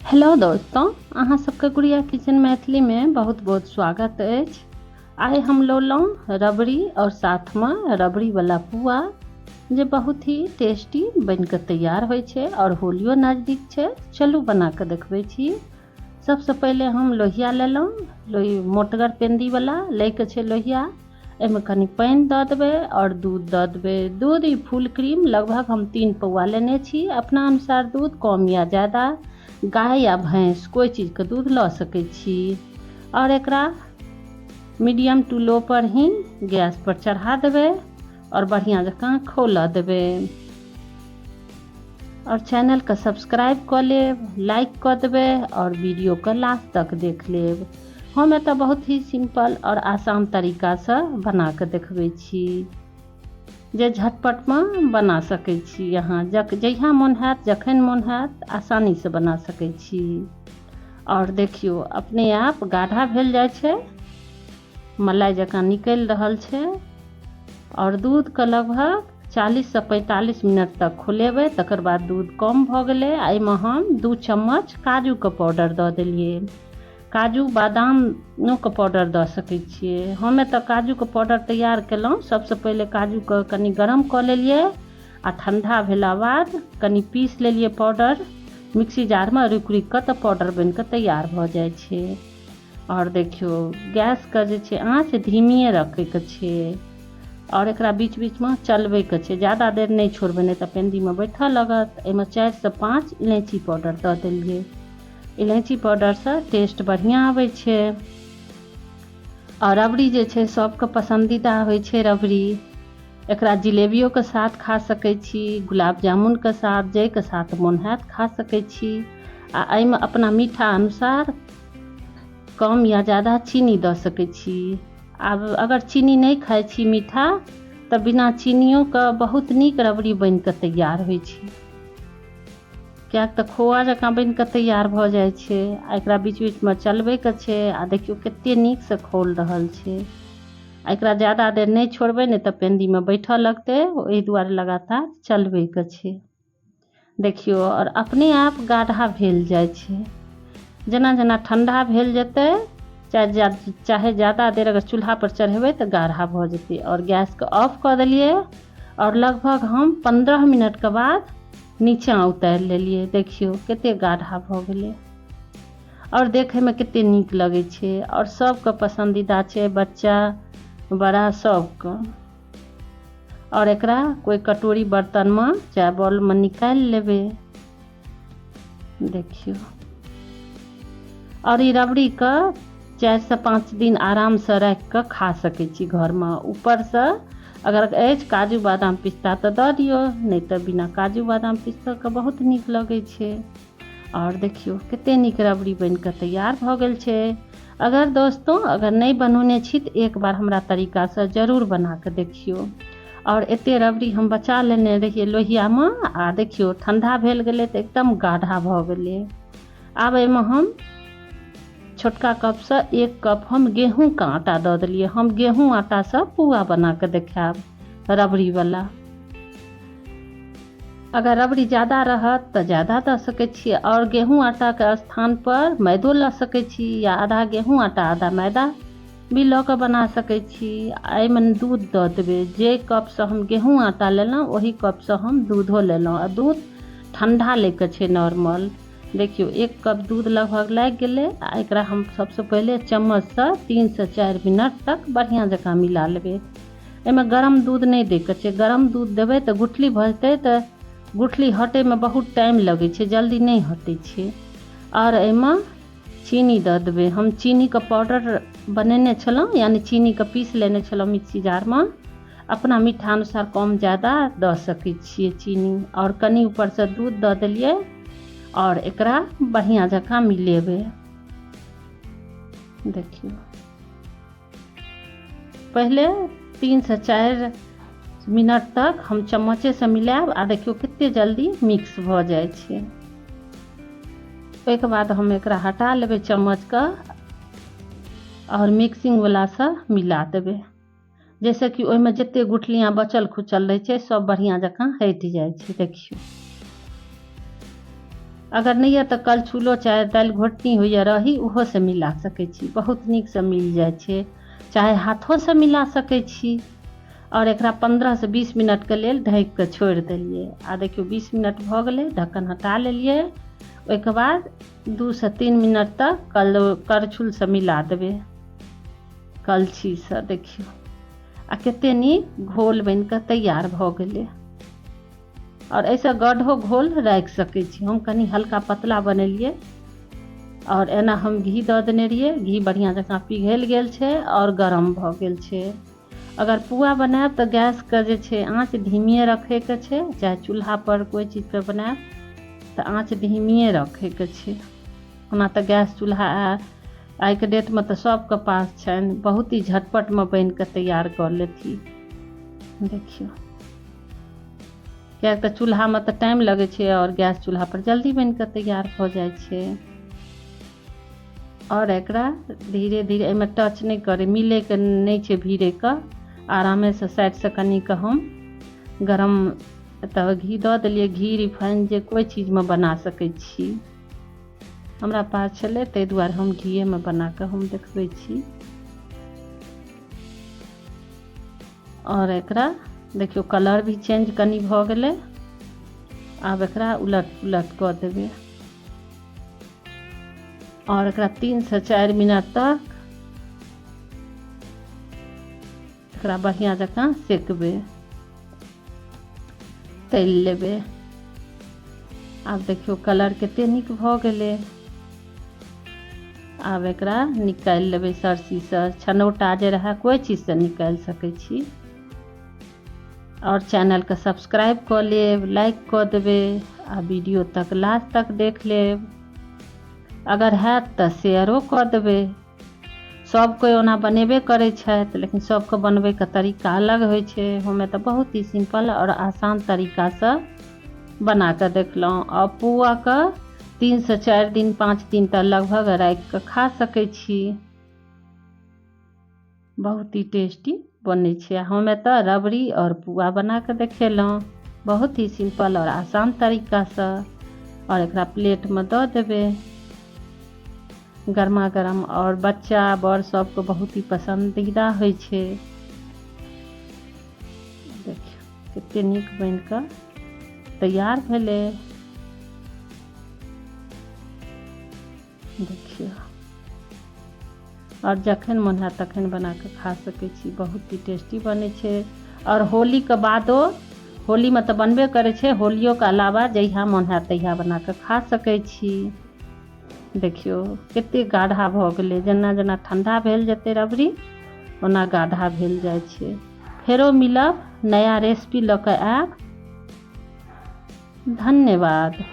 Hello दोस्तों, अहाँ सबके गुड़िया किचन मैथिली में बहुत बहुत स्वागत अछि। आइ हम लौलहुँ रबड़ी और साथ में रबड़ी वाला पुआ, जे बहुत ही टेस्टी बन के तैयार होइ छै और होलियो नजदीक छै। चलू बना के देखबै छी। सबसे पहिले हम लोहिया लेलहुँ, लोहि मोटगर पेंदी वाला लैके छै लोहिया। एहिमे कनि पानि दऽ देबै आओर दूध दऽ देबै। दूध ई फुल क्रीम लगभग हम 3 पौआ लेने छी। अपना अनुसार दूध कम या ज्यादा, गाय या भैंस कोइ चीजके दूध लऽ सकै छी। आओर एकरा मीडियम टू लो पर ही गैस पर चढ़ा देबै आओर बढ़िआँ जकाँ खौलऽ देबै। आओर चैनलके सब्सक्राइब कऽ लेब, लाइक कऽ देबै आओर वीडियोके लास्ट तक देख लेब। हम एतऽ बहुत ही सिंपल आओर आसान तरीकासँ बना कऽ देखबै छी, जे झटपटमे बना सकै छी। अहाँ जहिया मोन हैत, जखन मोन हैत, आसानीसँ बना सकै छी। आओर देखियौ, अपने आप गाढ़ा भेल जाइ छै, मलाई जकाँ निकलि रहल छै। आओर दूधके लगभग 40 से 45 मिनट तक खोलेबै, तकर बाद दूध कम भऽ गेलै। आ एहिमे हम 2 चम्मच काजूके पाउडर दऽ देलियै। काजू बादामोके पाउडर दऽ सकै छियै। हम एतऽ काजूके पाउडर तैयार केलहुँ। सबसँ पहिले काजूके कनि गरम कऽ लेलियै आ ठण्डा भेला बाद कनि पीस लेलियै पाउडर मिक्सी जारमे रुकि रुकि कऽ, तऽ पाउडर बनि कऽ तैयार भऽ जाइ छै। आओर देखियौ, गैसके जे छै आँच धीमिए रखैके छै आओर एकरा बीच बीचमे चलबैके छै। ज्यादा देर नहि छोड़बै, नहि तऽ पेंदीमे बैठऽ लगत। एहिमे 4 से 5 इलायची पाउडर दऽ देलियै। इलायची पाउडरसँ टेस्ट बढ़िआँ आबै छै। आओर रबड़ी जे छै सबके पसन्दीदा होइ छै रबड़ी। एकरा जिलेबियोके साथ खा सकै छी, गुलाब जामुनके साथ, जाहिके साथ मोन हैत खा सकै छी। आ एहिमे अपना मीठा अनुसार कम या ज्यादा चीनी दऽ सकै छी। आब अगर चीनी नहि खाइ छी मीठा, तऽ बिना चीनियोके बहुत नीक रबड़ी बनि कऽ तैयार होइ छै, किएक तऽ खोआ जकाँ बनि कऽ तैयार भऽ जाइ छै। आ एकरा बीच बीचमे चलबैके छै। आ देखियौ, कते नीकसँ खौल रहल छै। आ एकरा ज्यादा देर नहि छोड़बै, नहि तऽ पेंदीमे बैठऽ लगतै। ओहि दुआरे लगातार चलबैके छै। देखियौ, आओर अपने आप गाढ़ा भेल जाइ छै। जेना जेना ठण्डा भेल जेतै, चाहे चाहे ज्यादा देर अगर चूल्हापर चढ़ेबै तऽ गाढ़ा भऽ जेतै। आओर गैसके ऑफ कऽ देलियै आओर लगभग हम 15 मिनटके बाद नीचाँ उतारि लेलियै। देखियौ, कते गाढ़ा भऽ गेलै आओर देखैमे कते नीक लगै छै। आओर सबके पसन्दीदा छै, बच्चा बड़ा सबके। आओर एकरा कोइ कटोरी बर्तनमे चाहे बॉलमे निकालि लेबै। देखियौ, आओर ई रबड़ीके 4 से 5 दिन आरामसँ राखि कऽ खा सकै छी घरमे। ऊपरसँ अगर अछि काजू बादाम पिस्ता तऽ दऽ दियौ, नहि तऽ बिना काजू बादाम पिस्ताके बहुत नीक लगै छै। आओर देखियौ, कते नीक रबड़ी बनि कऽ तैयार भऽ गेल छै। अगर दोस्तों, अगर नहि बनौने छी तऽ एक बार हमरा तरीकासँ जरूर बना कऽ देखियौ। आओर एते रबड़ी हम बचा लेने रहियै लोहियामे। आ देखियौ, ठण्डा भेल गेलै तऽ एकदम गाढ़ा भऽ गेलै। आब एहिमे हम छोटका कपसँ 1 कप हम गेहूँके आटा दऽ देलियै। हम गेहूँ आटासँ पुआ बना कऽ देखायब रबड़ीवला। अगर रबड़ी ज्यादा रहत तऽ ज्यादा दऽ सकै छियै आओर गेहूँ आटाके स्थानपर मैदो लऽ सकै छी, या आधा गेहूँ आटा आधा मैदा भी लऽ कऽ बना सकै छी। एहिमे दूध दऽ देबै। जे कपसँ हम गेहूँ आटा लेलहुँ, ओही कपसँ हम दूधो लेलहुँ। आ दूध ठण्डा लैके छै, नॉर्मल। देखियौ, 1 कप दूध लगभग लागि गेलै। आ एकरा हम सबसँ पहिले चम्मचसँ 3 से 4 मिनट तक बढ़िआँ जकाँ मिला लेबै। एहिमे गरम दूध नहि दैके छै। गरम दूध देबै तऽ गुठली भऽ जेतै, तऽ गुठली हटैमे बहुत टाइम लगै छै, जल्दी नहि हटै छै। आओर एहिमे चीनी दऽ देबै। हम चीनीके पाउडर बनेने छलहुँ, यानि चीनीके पीस लेने छलहुँ मिक्सी जारमे। अपना मीठा अनुसार कम ज्यादा दऽ सकै छियै चीनी। आओर कनि ऊपरसँ दूध दऽ देलियै आओर एकरा बढ़िआँ जकाँ मिलेबै। देखियौ, पहिले 3 से 4 मिनट तक हम चम्मचेसँ मिलायब। आ देखियौ, कते जल्दी मिक्स भऽ जाइ छै। ओहिके बाद हम एकरा हटा लेबै चम्मचके आओर मिक्सिंग वलासँ मिला देबै, जाहिसँ कि ओहिमे जते गुठलियाँ बचल खुचल रहै छै, सब बढ़िआँ जकाँ हटि जाइ छै। देखियौ। अगर नहि यऽ तऽ कलछुलो चाहे दालि घोटनी होइए रही, ओहोसँ मिला सकै छी। बहुत नीकसँ मिल जाइ छै, चाहे हाथोसँ मिला सकै छी। आओर एकरा 15 से 20 मिनटके लेल ढकि कऽ छोड़ि देलियै। आ देखियौ, 20 मिनट भऽ गेलै, ढक्कन हटा लेलियै। ओहिके बाद 2 से 3 मिनट तक करछुलसँ मिला देबै, कलछीसँ। देखियौ, आ कते नीक घोल बनि कऽ तैयार भऽ गेलै। आओर एहिसँ गाढ़ो घोल राखि सकै छी। हम कनि हल्का पतला बनेलियै। आओर एना हम घी दऽ देने रहियै। घी बढ़िआँ जकाँ पिघलि गेल छै आओर गरम भऽ गेल छै। अगर पुआ बनायब तऽ गैसके जे छै आँच धीमिए रखैके छै। चाहे चूल्हापर कोइ चीजपर बनायब तऽ आँच धीमिए रखैके छै। ओना तऽ गैस चूल्हा आइके डेटमे तऽ सबके पास छनि, बहुत ही झटपटमे बनि कऽ तैयार कऽ लेथिन। देखियौ, किएक तऽ चूल्हामे तऽ टाइम लगै छै आओर गैस चूल्हापर जल्दी बनि कऽ तैयार भऽ जाइ छै। आओर एकरा धीरे धीरे एहिमे टच नहि करै, मिलैके नहि छै, भिड़ैके। आरामेसँ साइडसँ कनिके हम गरम तऽ घी दऽ देलियै। घी, रिफाइन, जे कोइ चीजमे बना सकै छी। हमरा पास छलै, ताहि दुआरे हम घीएमे बना कऽ हम देखबै छी। आओर एकरा देखियौ, कलर भी चेंज कनि भऽ गेलै। आब एकरा उलट पुलट कऽ देबै आओर एकरा 3 से 4 मिनट तक एकरा बढ़िआँ जकाँ सेकबै, तलि लेबै। आब देखियौ, कलर कते नीक भऽ गेलै। आब एकरा निकालि लेबै सरसीसँ, छनौटा जे रहए, कोइ चीजसँ निकालि सकै छी। आओर चैनलके सब्सक्राइब कऽ लेब, लाइक कऽ देबै आ वीडियो तक लास्ट तक देख लेब। अगर हैत तऽ शेयरो कऽ देबै। सब कोइ ओना बनेबे करै छथि, लेकिन सबके बनबैके तरीका अलग होइ छै। हमे तऽ बहुत ही सिम्पल आओर आसान तरीकासँ बना कऽ देखलहुँ। आओर पुआके 3 से 4 दिन, 5 दिन तक लगभग राखि कऽ खा सकै छी। बहुत ही टेस्टी बनै छै। हम एतऽ रबड़ी आओर पुआ बना कऽ देखेलहुँ, बहुत ही सिम्पल आओर आसान तरीकासँ। आओर एकरा प्लेटमे दऽ देबै गरमा गरम। आओर बच्चा बड़ सबके बहुत ही पसन्दीदा होइ छै। देखियौ, कते नीक बनि कऽ तैयार भेलै। देखियौ, आओर जखन मोन हैत तखन बना कऽ खा सकै छी। बहुत ही टेस्टी बनै छै। आओर होलीके बादो, होलीमे तऽ बनबे करै छै, होलियोके अलावा जहिया मोन हैत तहिया बना कऽ खा सकै छी। देखियौ, कते गाढ़ा भऽ गेलै। जेना जेना ठण्डा भेल जेतै रबड़ी, ओना गाढ़ा भेल जाइ छै। फेरो मिलब, नया रेसिपी लऽ कऽ आयब। धन्यवाद।